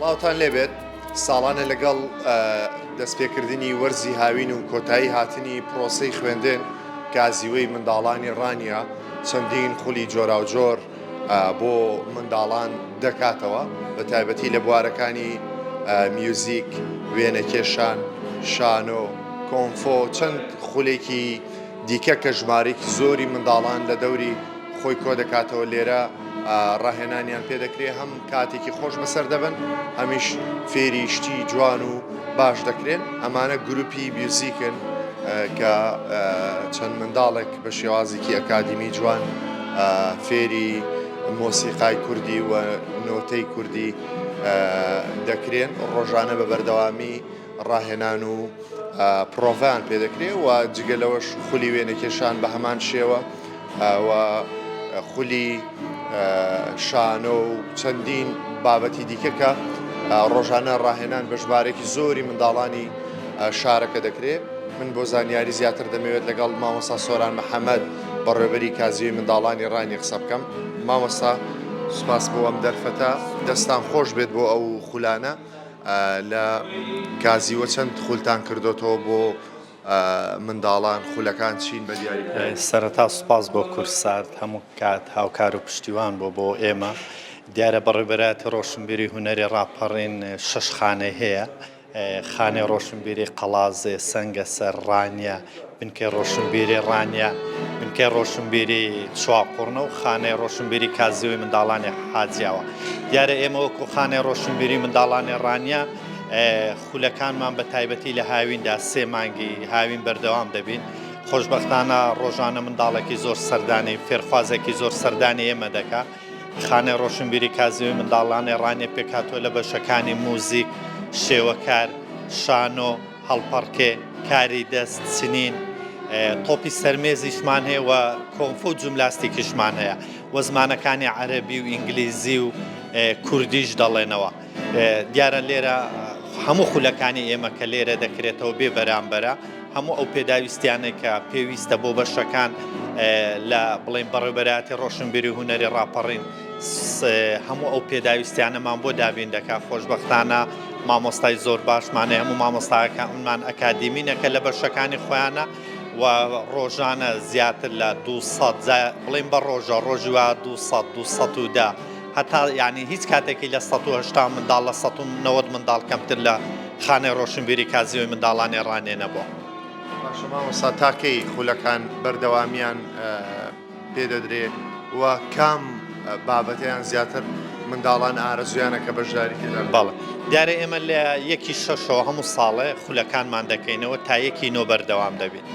سڵاوتان لێبێت ساڵانە لەگەڵ دەستپێکردنی وەرزی هاوین و کۆتایی هاتنی پرۆسەی خوێندن کازیوەی منداڵانی ڕانیە چەندین خولی جۆراوجۆر بۆ منداڵان دەکاتەوە بە تایبەتی لە بوارەکانی میوزیک، وێنەکێشان، شانۆ، کۆنفۆ چەند خولێکی دیکە کە ژمارەیەکی زۆری منداڵان لە دەوری خۆی کۆدەکاتەوە لێرە ڕاهێنانیان پێ دەکرێ هەم کاتێکی خۆش بەسەر دەبن هەمیش فێری شتی جوان و باش دەکرێن ئەمانە گروپی میوزیکن کە چەند منداڵێک بە شێوازێکی ئەکادیمی جوان فێری مۆسیقای کوردی و نۆتەی کوردی دەکرێن ڕۆژانە بە بەردەوامی ڕاهێنان و پرۆڤیان پێدەکرێ و جگە لەوەش خولی وێنەکێشان بە هەمان شێوە و خولی شانۆ و چەندین بابەتی دیکە کە ڕۆژانە ڕاهێنان بە ژمارێکی زۆری منداڵانی شارەکە دەکرێت من بۆ زانیاری زیاتر دەمەوێت لەگەڵ مامۆستا سۆران محەممەد بەڕێوەبەری کازیوەی منداڵانی ڕانی قسە بکەم مامۆستا سوپاس بۆ ئەم دەرفەتە دەستان خۆش بێت بۆ ئەو خولانە لە کازیوە چەند خولتان کردۆتەوە بۆ منداڵان خولەکان چین بە دیاریکراوی؟ سەرەتا سوپاس بۆ کوردسات هەموو کات هاوکار و پشتیوان بووە بۆ ئێمە. دیارە بەڕێوەبەرایەتی ڕۆشنبیری هونەری ڕاپەڕین شەش خانەی هەیە، خانەی ڕۆشنبیری قەڵازێ، سەنگەسەر، ڕانیە، بنکەی ڕۆشنبیری ڕانیە، بنکەی ڕۆشنبیری چواقوڕنە و خانەی ڕۆشنبیری کازیوەی منداڵانی حاجیاوە. دیارە ئێمە وەکو خانەی ڕۆشنبیری منداڵانی ڕانیە خولەکانمان بە تایبەتی لە هاویندا سێ مانگی هاوین بەردەوام دەبین. خۆشبەختانە ڕۆژانە منداڵێکی زۆر سەردانی فێرخوازێکی زۆر سەردانی ئێمە دەکا. خانەی ڕۆشنبیری کازیوەی منداڵانی ڕانیە پێکهاتووە لە بەشەکانی موزیک، شێوەکار، شانۆ، هەڵپەڕکێ، کاری دەست، چنین، تۆپی سەرمێزیشمان هەیە و کۆنفۆ و جوملاستیکیشمان هەیە و زمانەکانی عەرەبی و ئینگلیزی و کوردیش دەڵێنەوە. دیارە لێرە هەموو خولەکانی ئێمە کە لێرە دەکرێتەوە بێ بەرامبەرە هەموو ئەو پێداویستیانەی کە پێویستە بۆ بەشەکان لە بڵێن بەڕێوبەرایەتی ڕۆشنبیری هونەری ڕاپەڕین هەموو ئەو پێداویستیانەمان بۆ دابین دەکات خۆشبەختانە مامۆستای زۆر باشمان هەیە هەموو مامۆستاکانمان ئەکادیمینە کە لە بەشەکانی خۆیانە و ڕۆژانە زیاتر لە 200 بڵێن بە ڕۆژە ڕۆژی وا 200 210 هەتا یعنی هیچ کاتێکی لە 180 منداڵ لە 190 منداڵ کەمتر لە خانەی ڕۆشنبیری کازیوەی منداڵانی ڕانیە نەبووە. باشە مامۆستا تا کەی خولەکان بەردەوامیان پێ دەدرێ و کام بابەتەیان زیاتر منداڵان ئارەزویانە کە بەشداری تێدا بکەن؟ بەڵێ دیارە ئێمە لە یەکی شەشەوە هەموو ساڵێ خولەکانمان دەکەینەوە تا یەکی نۆ بەردەوام دەبین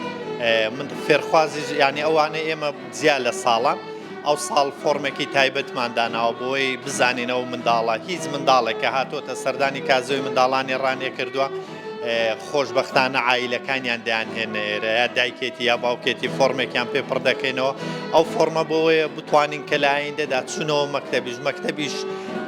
من فێرخوازیش یانی ئەوانەی ئێمە جیا لە ساڵان ئەو ساڵ فۆرمێکی تایبەتمان داناوە بۆی بزانین ئەو منداڵە هیچ منداڵێک کە هاتۆتە سەردانی کازۆی منداڵانی ڕانیە کردووە خۆشبەختانە عایلەکانیان دەیانهێنە ئێرە یا دایکێتی یا باوکێتی فۆرمێکیان پێ پڕ دەکەینەوە ئەو فۆرمە بۆیە بتوانین کە لە ئایندەدا چونەوە مەکتەبیش مەکتەبیش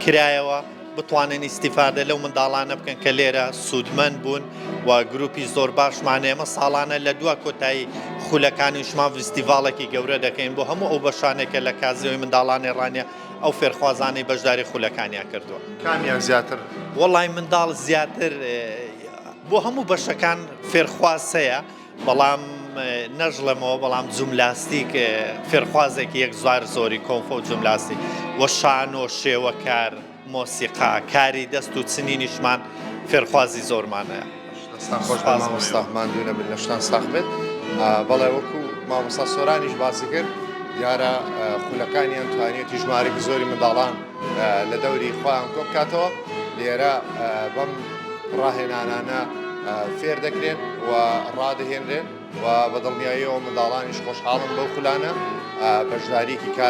کرایەوە بتوانن ئیستیفادە لەو منداڵانە بکەن کە لێرە سوودمەند بوون و گروپی زۆر باشمان ئێمە ساڵانە لە دوا کۆتایی خولەکانیشمان ڤیستیڤاڵێکی گەورە دەکەین بۆ هەموو ئەو بەشانێک کە لە کازیەوەی منداڵانی ڕانیە ئەو فێرخوازانەی بەشداری خولەکانیان کردووە. کامیان زیاتر؟ وەڵای منداڵ زیاتر بۆ هەموو بەشەکان فێرخواز هەیە بەڵام نەژڵێمەوە بەڵام جوملاستیک فێرخوازێکی یەکجار زۆری کۆنفۆ و جوملاستیک و شانۆ شێوەکار مۆسیقا کاری دەست و چنینیشمان فێرخوازی زۆرمان هەیە. دەستان خۆش بێت مامۆستا ماندوو نەبن لەشتان ساغ بێت بەڵێ وەکو مامۆستا سۆرانیش باسی کرد دیارە خولەکانیان توانیەتی ژمارێکی زۆری منداڵان لە دەوری خۆیان کۆبکاتەوە لێرە بەم ڕاهێنانانە فێر دەکرێن و ڕادەهێنرێن و بە دڵنیاییەوە منداڵانیش خۆشحاڵن بەو خولانە بەشداریەکی کار.